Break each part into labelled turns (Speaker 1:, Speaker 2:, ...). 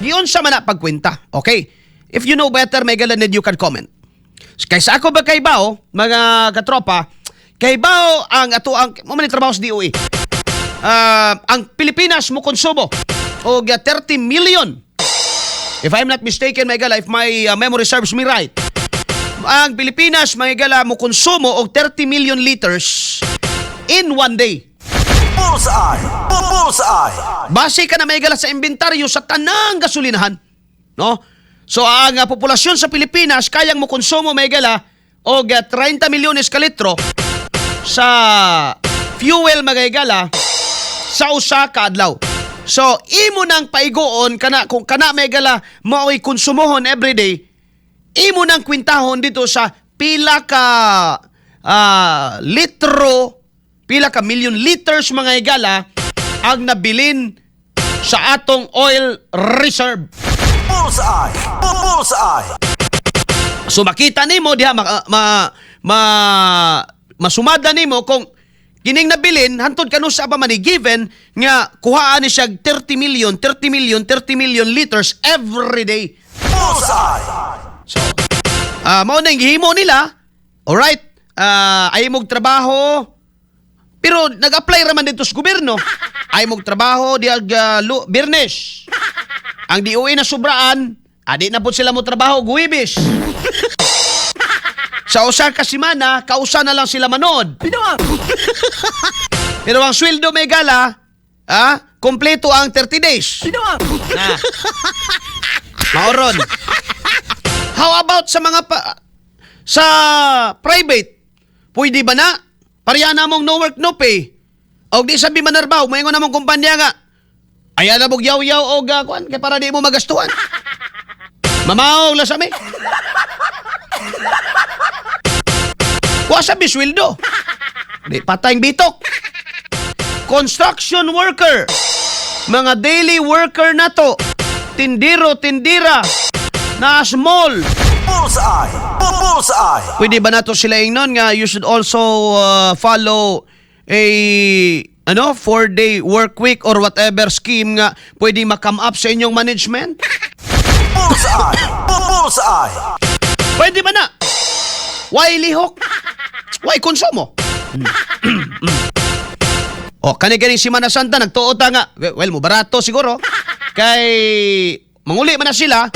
Speaker 1: Giunsa man na pagkwenta. Okay. If you know better, may gala, you can comment. Kaysa ako ba kay bao, mga katropa, kay bao ang ato ang mo man ni trabaho sa DOE. Ang Pilipinas mo konsumo og 30 million. If I'm not mistaken, mga higala, if my memory serves me right, ang Pilipinas, mga higala, mo konsumo og 30 million liters in one day.
Speaker 2: Bullseye! Bullseye!
Speaker 1: Base ka na, mga higala, sa inventaryo sa tanang gasolinahan. No? So ang populasyon sa Pilipinas kayang mo konsumo, mga higala, og 30 milyones ka litro sa fuel, mga higala, sa usa ka adlaw. So imo nang paiguon kana kung kana, mga higala, mao'y konsumohon everyday, imo nang kwintahon dito sa pila ka litro, pila ka million liters, mga higala, ang nabilin sa atong oil reserve.
Speaker 2: Bullseye! Bullseye!
Speaker 1: So makita nimo diha ma, masumada nimo kung kining nabilin hantod kanusa pa man ni, given nga kuhaan ni siya 30 million, 30 million, 30 million liters every day.
Speaker 2: Bullseye!
Speaker 1: So, mao na yung gihimo nila. Alright, ay mog trabaho. Pero nag-apply raman dito sa gobyerno. Ay mog trabaho diag Biyernes. Ang DOE na sobraan, adi na po sila mo trabaho Huwebes. Sa usa ka semana, kausa na lang sila manood. Pero ang sweldo, may gala, kompleto ang 30 days. Na. Maoron. How about sa mga sa private? Pwede ba na? Pareha na mong no work no pay. Og di sabi manarbaw, moingon namong kumpanya nga, "Ayaw na mong yaw-yaw og kuan kay para di mo magastuhan." Mamaog la sa mi. Wa sa bisweldo. Di patayng bitok. Construction worker. Mga daily worker na to. Tindiro, tindira. Na small.
Speaker 2: Bullseye! Bullseye!
Speaker 1: Pwede ba nato sila ingnon nga you should also follow a ano 4-day work week or whatever scheme nga pwede ma-come up sa inyong management?
Speaker 2: Bullseye! Bullseye!
Speaker 1: Pwede ba na? Why lihok? Why konsumo? Oh, kani ganing Semana Santa nagtuo ta nga. Well, mo barato siguro. Kay manguli man na sila.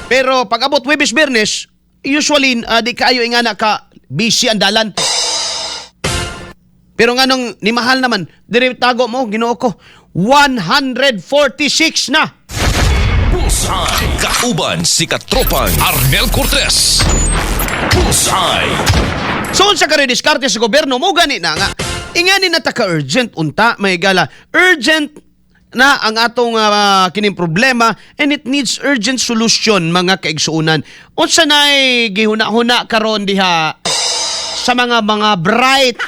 Speaker 1: Pero pag abot Huwebes, Biyernes, usually di kaayo ingana ka busy ang dalan. Pero nganong ni mahal naman, diri tago mo, Ginoo ko. 146 na.
Speaker 3: Bullseye. Kauban si Katropang Arnel Cortez. Bullseye.
Speaker 1: So unsa ka diskarte sa gobyerno mo gani na nga ingani na ta ka urgent unta, may gala. Urgent na ang atong kining problema and it needs urgent solution, mga kaigsuonan. Unsa nay gihuna-huna karon diha sa mga bright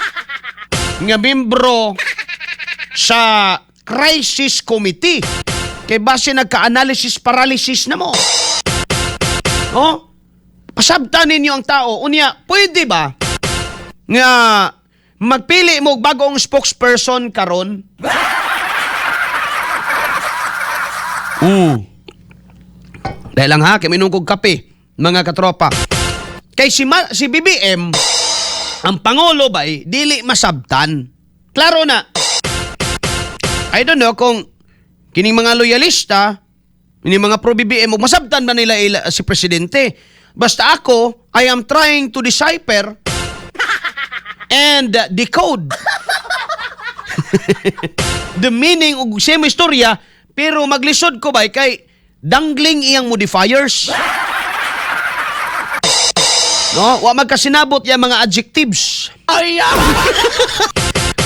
Speaker 1: nga membro sa crisis committee? Kay base nagka-analysis paralysis na mo. Oh? Pasabtan ninyo ang tao. Unya, pwede ba nga magpili mo og bagong spokesperson karon? Dahil lang ha, kay minom kog kape, mga katropa. Kay si BBM, ang Pangulo ba, eh, dili masabtan. Klaro na. I don't know kung kining mga loyalista, kining mga pro-BBM, masabtan ba nila si Presidente? Basta ako, I am trying to decipher and decode the meaning og same istorya, pero maglisod ko ba kay dangling iyang modifiers. No, wa magkasinabot yang mga adjectives. Ay!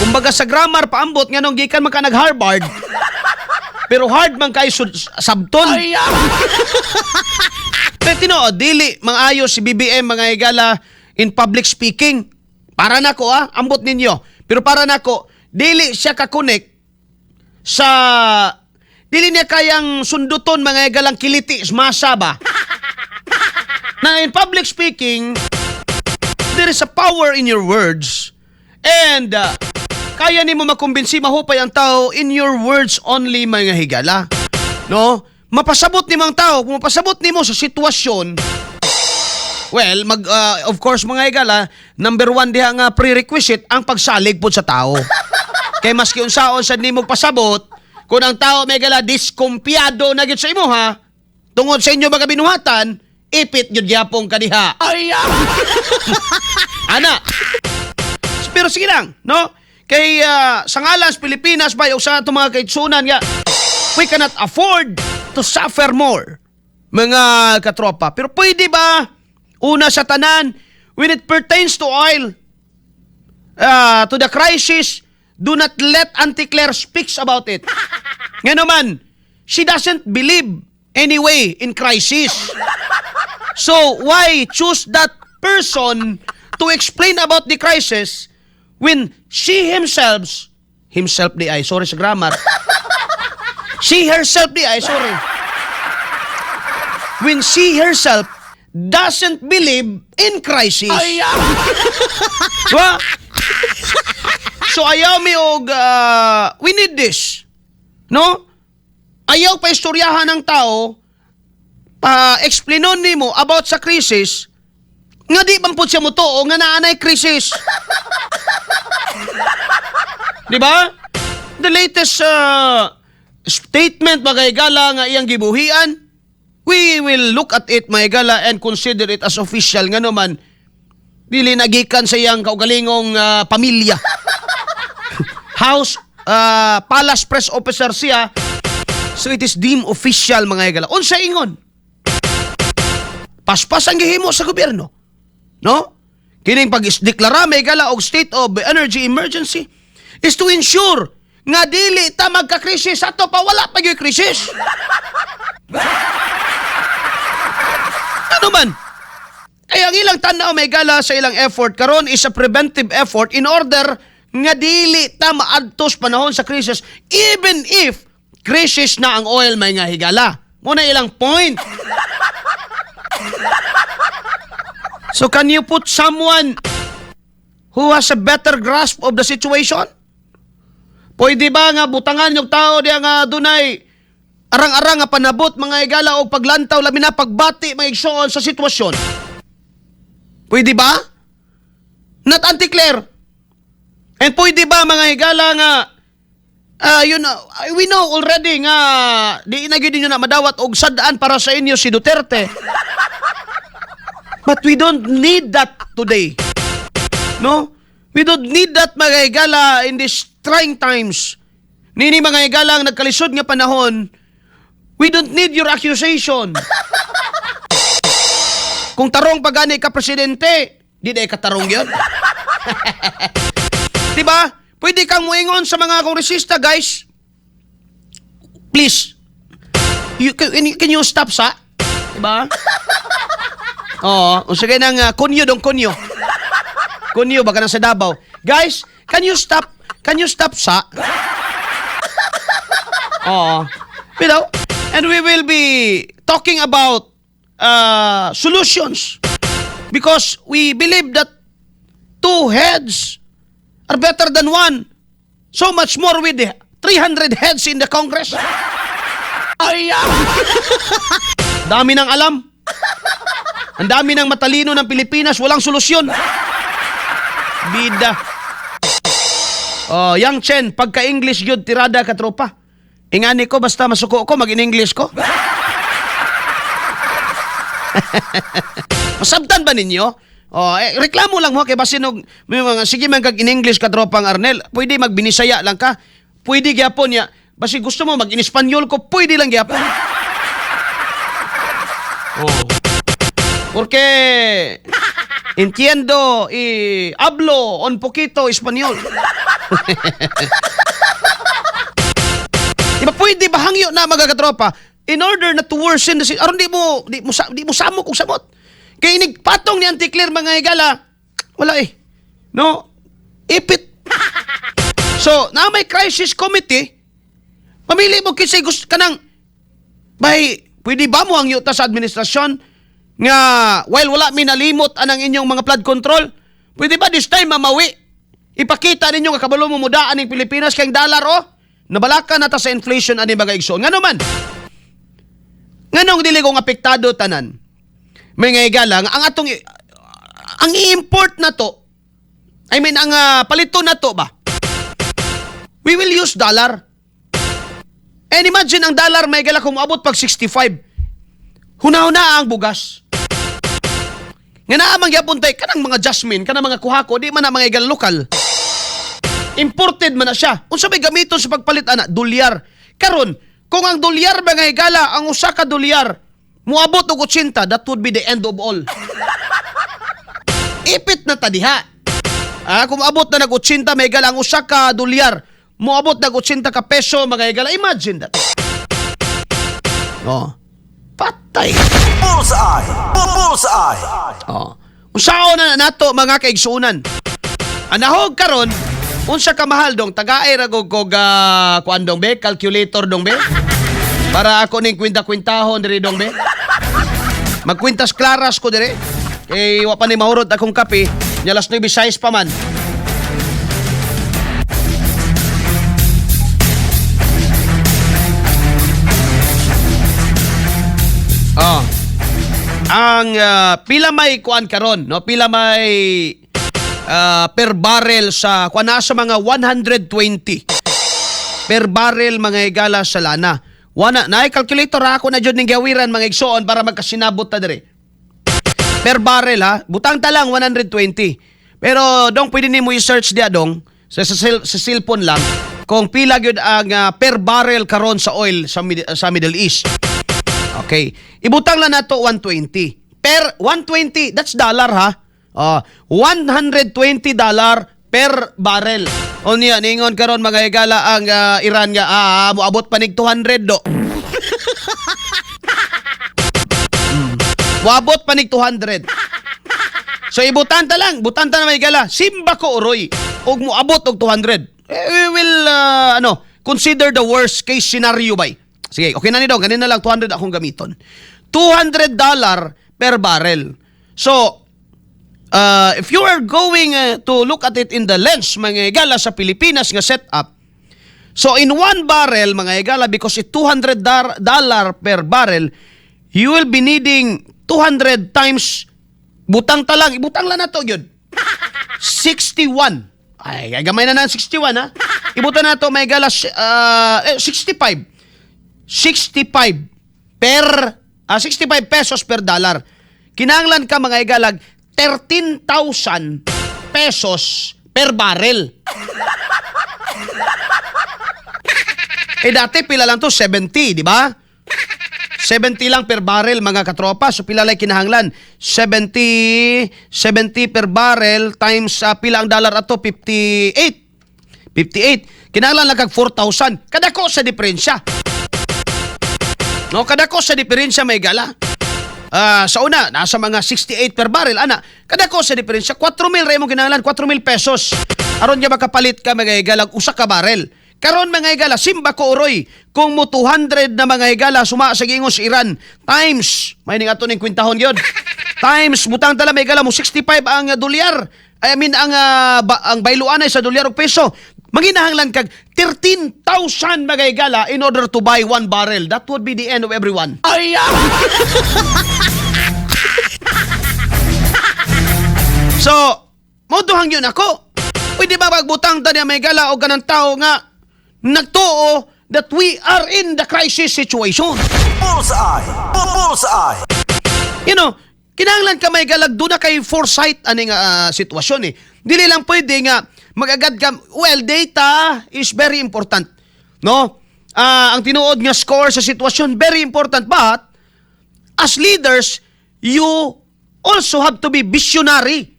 Speaker 1: Kumbaga sa grammar paambot nga nung gikan man ka nag Harvard. Pero hard man kay sabton. Pero tinuod, dili mangayo si BBM, mga higala, in public speaking. Para nako ah, ambot ninyo. Pero para nako, dili siya ka-connect sa dili niya kayang sunduton, mga higalang kiliti masa ba. Na in public speaking, there is a power in your words and kaya nimo makumbinsi, mahupay ang tao in your words only, mga higala. No? Mapasabot ni mga tao, kung mapasabot nimo sa sitwasyon, well, of course, mga higala, number one diha nga prerequisite ang pagsalig pod sa tao. Kay maski unsaon sad nimo pasabot, kung ang tao, mga higala, diskumpiyado na gyud sa imo ha, tungod sa inyo mga binuhatan, ipit gyud gyapon ka diha.
Speaker 2: Ay!
Speaker 1: Ana. Pero sige lang, no? Kay sa ngalan sa Pilipinas ba, o sa atong mga kaigsuonan nga, we cannot afford to suffer more, mga katropa. Pero pwede ba, una sa tanan, when it pertains to oil, to the crisis, do not let Auntie Claire speaks about it. Nga naman, she doesn't believe anyway in crisis. So, why choose that person to explain about the crisis when she himself, himself di ay, sorry sa grammar, she herself di ay, sorry, when she herself doesn't believe in crisis? Diba? So ayaw mi og we need this. No? Ayaw pa istoryahan ng tao, pa explainon nimo about sa crisis nga di man pud siya motuo nga naa nay crisis. Di ba? The latest statement, mga higala, nga iyang gibuhian, we will look at it, mga higala, and consider it as official nga naman dili nagikan sa iyang kaugalingong pamilya. House Palace press officer siya. So it is deemed official, mga higala. Unsa ingon? Paspas ang gihimo sa gobyerno. No? Kining pag-deklara, mga higala, og state of energy emergency is to ensure nga dili ta magka-krisis ato pa wala pa gyud krisis. Ano man? Kaya ang ilang tanaw, mga higala, sa ilang effort karon is a preventive effort in order nga dili ta maadtos panahon sa crisis even if crisis na ang oil, mga higala. Mao na ilang point. So can you put someone who has a better grasp of the situation? Pwede ba nga butangan yung tao diya nga dunay arang-arang nga panabot, mga higala, og paglantaw, labi na pagbati, mga igsoon, sa sitwasyon? Pwede ba? Not Auntie Claire. And pwede ba, mga higala, nga yun, we know already nga di na gyud ninyo na madawat og sad-an para sa inyo si Duterte. But we don't need that today. No? We don't need that, mga higala, in these trying times. Nini, mga higala, ang nagkalisod nga panahon, we don't need your accusation. Kung tarong pa gani ka presidente, di na katarong yun. Diba? Pwede kang muingon sa mga kongresista, "Guys. Please, can you stop sa?" Diba? Oo, unsa kay nang kunyo dong kunyo. Kunyo baka nang sa Davao. "Guys, can you stop? Can you stop sa?" Oo. And we will be talking about solutions because we believe that two heads are better than one. So much more with the 300 heads in the Congress. Ay, dami ng alam. Ang dami ng matalino ng Pilipinas, walang solusyon. Bida. Oh, Yang Chen, pagka-English gyud tirada, katropa. Ingani ko basta masuko ko, mag-in-English ko. Masabtan ba ninyo? Oh, eh, reklamo lang mo kay basin og may mga sige man kag in English, katropang Arnel, pwede magbinisaya lang ka. Pwede gyapon niya. Basi gusto mo mag in Espanyol ko, pwede lang gyapon. Oh. Porque entiendo y hablo un poquito español. Di ba pwede ba hangyo na, mga katropa, in order not to worsen the aron di mo samok og samot. Kay inig patong ni Auntie Claire, mga higala, wala eh. No? Ipit. So, na may crisis committee, mamili mo kinsay gusto kanang bay, pwede ba mo ang yuta sa administrasyon nga while wala mi nalimot anang inyong mga flood control, pwede ba this time mamawi? Ipakita ninyo nga kabalo mo mudaan ning Pilipinas kay ang dollar, oh, nabalaka na ta sa inflation ani, mga igsoon. Ngano man? Nganong dili kong apektado tanan? Mga higala, ang atong ang i-import na to, I mean, ang palito na to ba? We will use dollar. And imagine ang dollar, may gala, kung moabot pag 65. Huna-huna ang bugas. Nga naa man gyapon tay kanang mga jasmine, kanang mga kuhako, di man na mga higala lokal. Imported man na siya. Unsa may gamiton sa pagpalit ana? Dolyar. Karon, kung ang dolyar, mga higala, ang usa ka dolyar moabot og 80, that would be the end of all. Ipit na ta diha. Kung moabot na nag 80, mga higala, ang usa ka dolyar, moabot nag 80 ka peso, mga higala, imagine that. Oh. Patay.
Speaker 2: Bullseye! Bullseye!
Speaker 1: Oh. Unsaon na nato, mga kaigsuonan? Anahog karon, unsa ka mahal, dong? Tagaay ra kog kuan, dong be, calculator, dong be. Para ako ning kwinta-kwintahon diri, dong be. Magkwintas klaras ko diri. Kay wa pa ni mahurot akong kape, nya alas 9:06 pa man. Oh. Ang pila may kuan karon, no? Pila may per barrel sa kuan, nasa mga 120 per barrel, mga higala, sa lana. Wana na calculator ha, ako na jud ning gawiran, mga igsoon, para magkasinabot ta diri. Per barrel ha, butang ta lang 120. Pero dong, pwede nimo i-search diya, dong, sa cellphone lang kung pila gyud ang per barrel karon sa oil sa Middle East. Okay. Ibutang lang nato 120. Per 120, that's dollar ha. Oh, $120 per barrel. O niya, ningon karon, mga higala, ang Iran nga moabot pa nig 200 do. Moabot pa nig 200. So ibutan ta lang, butan ta na, may gala. Simba ko uroy og moabot og 200. Eh, we will ano, consider the worst case scenario bay. Sige, okay na ni dong, ganun na lang, 200 akong gamiton. $200 per barrel. So, if you are going to look at it in the lens, mga higala, sa Pilipinas nga setup, so in one barrel, mga higala, because it's $200 dollar per barrel, you will be needing 200 times, butang ta lang, ibutang lang nato yun. 61. Ay, gamay na na 61 ha. Ibutang na to, may gala, 65. 65 per 65 pesos per dollar. Kinahanglan ka, mga higalag, 13,000 pesos per barrel. Eh dati pila lang to? 70, di ba? 70 lang per barrel, mga katropa. So pila lay kinahanglan? 70 70 per barrel times pila ang dollar ato? 58. 58. Kinahanglan lang kag 4,000. Kadako sa diferensya. No, kadako sa diferensya, may gala. Sa una, nasa mga 68 per barrel, ana. Kadako sa diferensya, 4,000 ra imong kinahanglan, 4,000 pesos. Aron nga makapalit ka, mga higala, usa ka barrel. Karon, mga higala, simba ko uroy, kung mo 200 na, mga higala, suma sa gingos Iran, times, may ning ato ning kwintahon yun. Times, butang tala, may higala, mo 65 ang dolyar. I mean, ang bayluan ay sa dolyar og peso. Manginahanglan kag 13,000, mga higala, in order to buy one barrel. That would be the end of everyone. Ay! So, moduhang yun ako. Pwede ba magbutang ta niya, may gala, o ganang tao nga nagtuo that we are in the crisis situation?
Speaker 2: Bullseye! Bullseye!
Speaker 1: Kinahanglan ka, may galag, doon na kay foresight aning sitwasyon eh. Dili lang pwede nga magagad ka, well, data is very important. No? Ang tinuod nga score sa sitwasyon, very important, but as leaders, you also have to be visionary.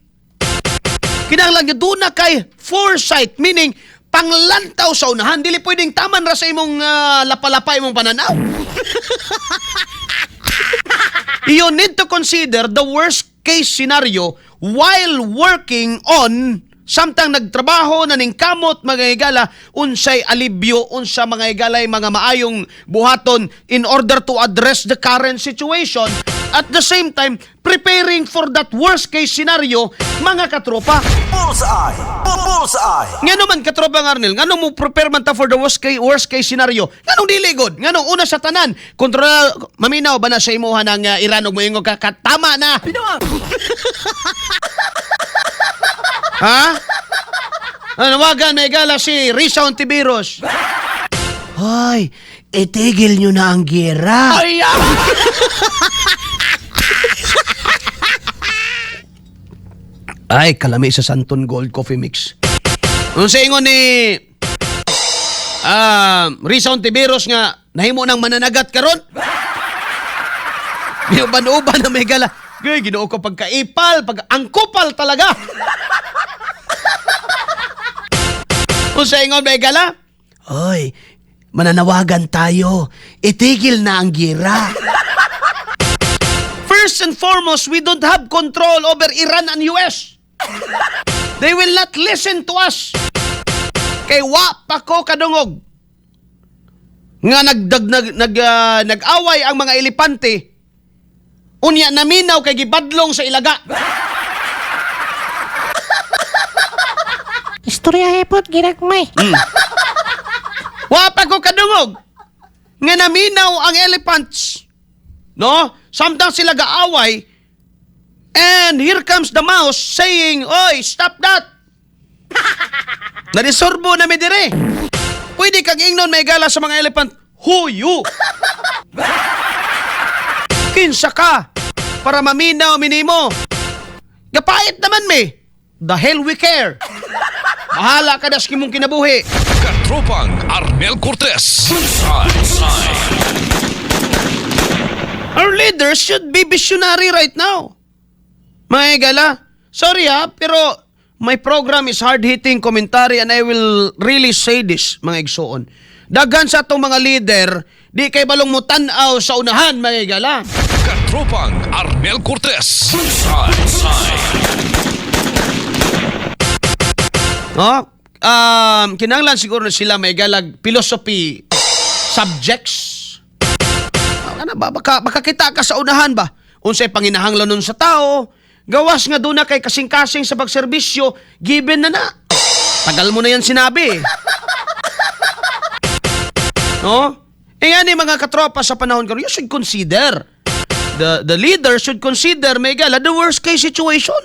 Speaker 1: Kinahanglan nga doon na kay foresight, meaning panglantaw sa unahan. Dili pwedeng taman ra sa imong lapalapa imong pananaw. You need to consider the worst case scenario while working on, samtang nagtrabaho na ning kamot, mga higala, unsay alibyo, unsa, mga higalay, mga maayong buhaton in order to address the current situation. At the same time, preparing for that worst case scenario, mga katropa.
Speaker 2: Bullseye. Bullseye.
Speaker 1: Ngano man, katropa ng Arnel, ngano mo prepare man ta for the worst case scenario? Nganong dili gud? Nganong una sa tanan, kontrol maminaw ba na sa imuha ng Iran ug moingon ka katama na? Ha? Nanawagan, may gala si Risa Ontiveros. Hoy, itigil nyo na ang giyera. Ay, ah! Ay, kalami sa Santon Gold Coffee Mix. Unsa sa ingon ni Risa Ontiveros nga nahimo ng mananagat karon? Uban-uban na may gala. Gay, Ginoo ko, pagkaipal, pag angkupal talaga. Unsa ingon may gala? Hoy, mananawagan tayo. Itigil na ang gira. First and foremost, we don't have control over Iran and US. They will not listen to us. Kay wa pa ko kadungog nga nagdag nag, nag, ah, nag-away ang mga elepante, unya naminaw kay gibadlong sa ilaga.
Speaker 4: Istorya hepot ginagmay.
Speaker 1: Wa pa ko kadungog nga naminaw ang elephants. No? Samtang sila gaaway and here comes the mouse saying, "Oy, stop that! Nadisorbo na mi dire." Pwede kang ingnon, may gala, sa mga elephant, "Who you? Kinsa ka para maminaw minimo? Gapait naman mi. The hell we care. Bahala ka das kimong kinabuhi."
Speaker 3: Katropang Arnel Cortez. Bullseye. Bullseye.
Speaker 1: Our leaders should be visionary right now. Mga higala, sorry ha, pero my program is hard-hitting commentary and I will really say this, mga igsoon. Daghan sa atong mga leader, di kay balong mutanaw sa unahan, mga higala.
Speaker 3: Katropang Arnel Cortez. Bullseye. Bullseye.
Speaker 1: No? Kinahanglan siguro na sila may galag philosophy subjects. Ano ba? Baka kita ka sa unahan ba? Unsay panginahanglan nun sa tao? Gawas nga doon na kay kasing-kasing sa pagserbisyo, given na na. Tagal mo na yan sinabi. No? Eh nga ni mga katropa, sa panahon karon, you should consider. The leader should consider, may gala, the worst case situation.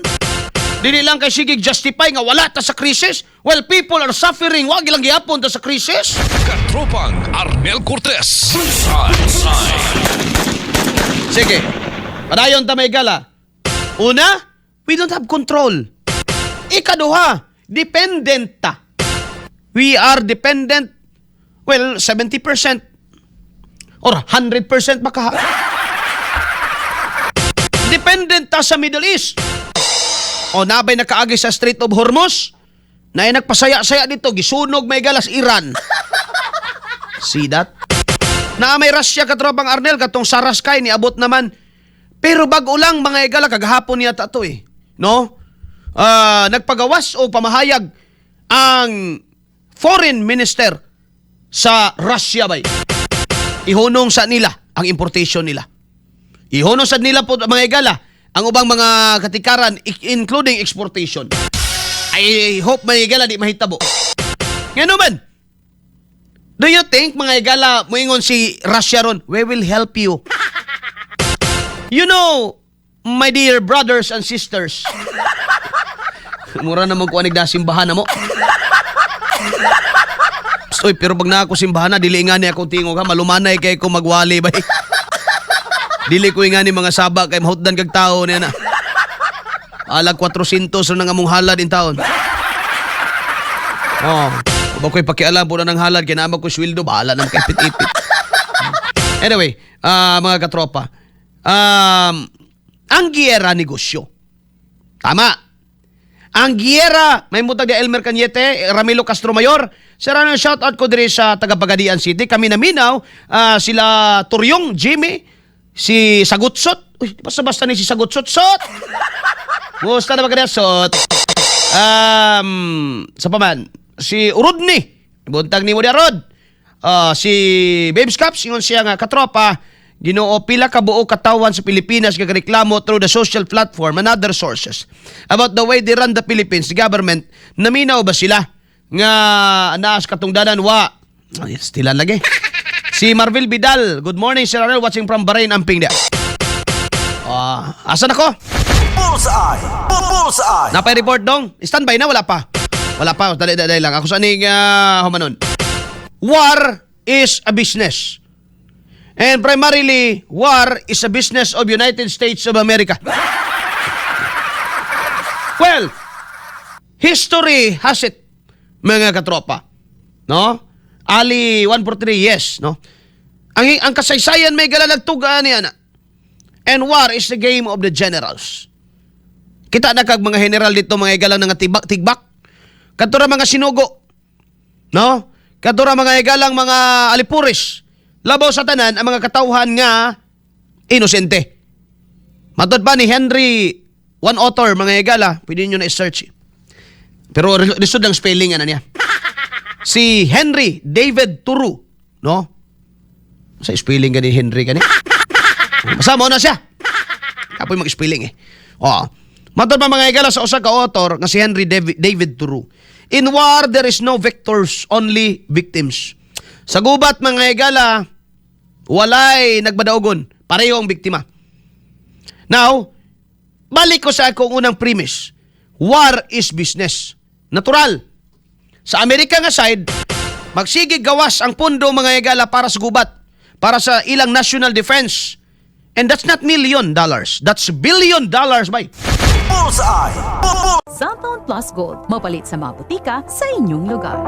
Speaker 1: Dili lang kay sige justify nga wala ta sa crisis. Well, people are suffering. Wag lang gihapon ta sa crisis.
Speaker 3: Katropang Arnel Cortez. Bullseye. Bullseye.
Speaker 1: Sige. Padayon ta, may gala. Una, we don't have control. Ikaduha, dependent ta. We are dependent, well, 70% or 100% baka. Dependent ta sa Middle East. O nabay nakaagi sa Strait of Hormuz? Na nagpasaya-saya dito, gisunog, may galas, Iran. See that? Na may Russia, katropang Arnel, katong Saraskay niabot naman. Pero bago lang, mga igala, kagahapon yata to eh. No? Ah, nagpagawas o pamahayag ang foreign minister sa Russia bay. Ihunong sa nila ang importation nila. Ihunong sa nila po, mga igala, ang ubang mga katikaran, including exportation. I hope, mga igala, di mahitabo. Ngano man? Do you think, mga igala, moingon si Russia ron, "We will help you"? You know, my dear brothers and sisters. Mura naman ko anig na simbahan na mo. Uy, pero pag na ako simbahan na, dili nga ni akong tingog ha, malumanay kay ko magwali bay. Dili ko nga ni mga saba kay mahutdan kag tao niya na. Alag 400 ra nang among halad in taon. Oh, ba ko'y pakialam po na ng halad kay naa ko sweldo, bahala na ipit-ipit. Anyway, mga katropa, ang giyera, negosyo. Tama. Ang giyera, may mutag ni Elmer Cañete, Ramilo Castro Mayor. Sir, ano, shout out ko diri sa taga Pagadian City. Kami naminaw, sila Turyong, Jimmy, si Sagutsot. Uy, basta-basta ni si Sagutsot. Sot! Musta na ba kaniya, Sot? Sa paman, si Urudni. Buntag ni mo di Rod. Ah, si Babes Caps, ingon siya nga katropa, Ginoo, pila ka buo katawan sa Pilipinas kag reklamo through the social platform and other sources about the way they run the Philippines, the government. Naminaw ba sila nga naas katungdanan? Wa. Ay, stilan lagi. Si Marvil Vidal, good morning, Sir Arnel, watching from Bahrain, amping dia. Ah, asa na ko?
Speaker 2: Bullseye! Bullseye!
Speaker 1: Napay report dong? Standby na, wala pa. Wala pa, dali dali lang. Ako sa ning humanon. War is a business. And primarily, war is a business of United States of America. Well, history has it, mga katropa. No? Ali 143, yes, no? Ang kasaysayan may galalagtugaan niya na. And war is the game of the generals. Kita na kag mga general dito, mga igalang nga tibak tigbak. Kadto ra mga sinugo. No? Kadto ra mga igalang mga alipuris. Labaw sa tanan ang mga katawhan nga inosente. Matod pa ni Henry, one author, mga igala, pwede niyo na i-search. Pero lisod lang spelling ano niya. Si Henry David Thoreau, no? Sa spelling gani Henry gani. Basta mo na siya. Kapoy mag-spelling eh. Oh. Matod pa, mga igala, sa usa ka author nga si Henry David Thoreau. In war, there is no victors, only victims. Sa gubat, mga igala, walay nagbadaogon. Pareho ang biktima. Now, balik ko sa akong unang premise. War is business. Natural. Sa Amerika nga side, magsige gawas ang pundo, mga igala, para sa gubat, para sa ilang national defense. And that's not million dollars. That's billion dollars, bay.
Speaker 2: Bullseye!
Speaker 5: Xanthone Plus Gold, mapalit sa mga butika sa inyong lugar.